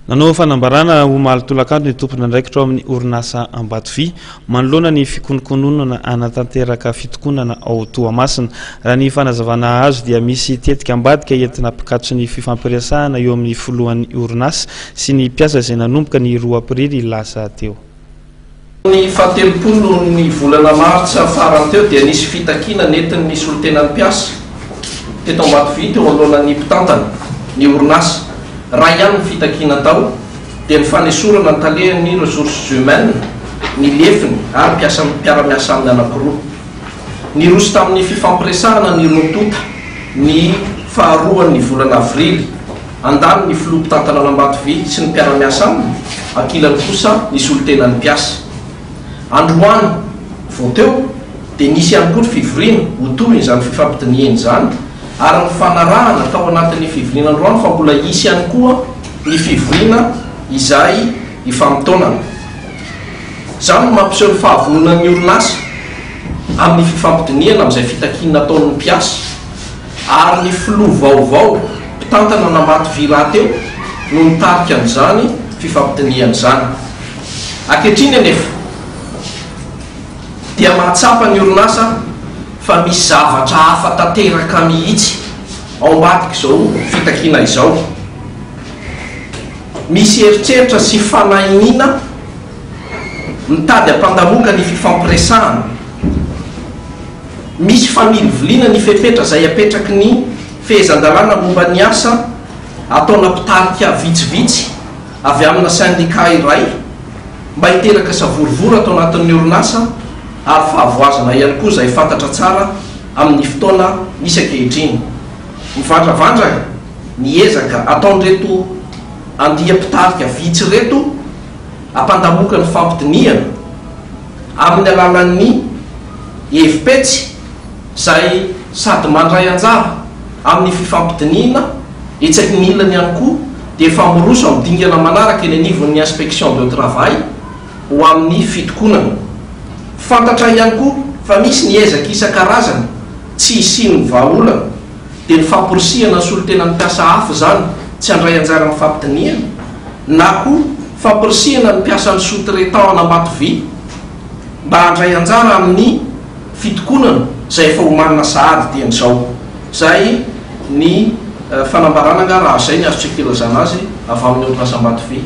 Nanao fanambarana omaly tolakandro ny tompon'andraikitra ao amin'ny orinasa Ambatovy manoloana ny fikonokononana hanatanteraka fitokonana ao Toamasina. Raha ny fanazavana azo dia misy tetika ambadika entina hampikatso ny fifampiresahana eo amin'ny filohan'ny orinasa sy ny mpiasa izay nanomboka ny 2 aprily lasa teo. Ny fahatelopolo ny volana martsa farany teo dia nisy fitakiana nentin'ny solontenan'ny mpiasa teto Ambatovy teo anoloanan'ny mpitantana ny orinasa. Iray ihany ny fitakiana tao dia ny fanesorana ny talehan'ny ressources humaines, ny lefiny ary mpiasa mpiara-miasa aminy anankiroa. Niroso tamin'ny fifampiresahana ny roa tonta ny faharoan'ny volana avrily. Andaniny ny filoha mpitantana an'Ambatovy sy ny mpiara-miasa aminy, ankilany kosa ny solontenan'ny mpiasa. Androany vao teo dia nisy ihany koa ny fivoriana ho tohin'izany fifampidinihina izany ary nifanarahana tao anatin'ny fivoriana androany fa mbola hisy ihany koa ny fivoriana izay hifamotoanana. Izany no mampiseho ny fahavononan'ny orinasa amin'ny fifampidinihana amin'izay fitakiana ataon'ny mpiasa. Ary ny filoha vaovao mpitantana an'Ambatovy rahateo no nitarika an'izany fifampidinihana izany. Ankehitriny anefa dia mahatsapa ny orinasa fa misy zavatra hafa tanteraka mihitsy ao ambadik'izao fitakiana izao. Misy eritreritra sy fanahiniana mitady hampandamoaka ny fifampiresahana. Misy familiviliana ny fepetra izay apetraky ny fehezan-dalàna momba ny asa ataona mpitarika vitsivitsy avy amina sendikà iray mba hiteraka savorovoro ato anatin'ny orinasa ary fahavoazana ihany koa izay fantatra tsara amin'ny fotoana misy ankehitriny. Mivandravandra ny ezaka ataon'ireto andia-mpitarika vitsy ireto hampandamoka ny fampidinihana amin'ny alalan'ny hevi-petsy izay sady mandray anjara amin'ny fifampidinihina, etsy anilany ihany koa dia efa miroso amin'ny dingana manaraka eny anivon'ny Inspection de travail ho amin'ny fitokonana. Fantatra ihany koa fa misy ny ezaka isan-karazany tsy hisian'ny vahaolana dia ny famporisihana ny solontenan'ny mpiasa hafa izany tsy handray anjara amin'ny fampidinihana na koa famporisihana ny mpiasan'ny sous-traitant an'Ambatovy mba handray anjara amin'ny fitokonana izay efa omanina sahady dieny izao. Izay ny fanambarana angaha raha izay ny azontsika ilazana azy avy amin'ny orinasa Ambatovy.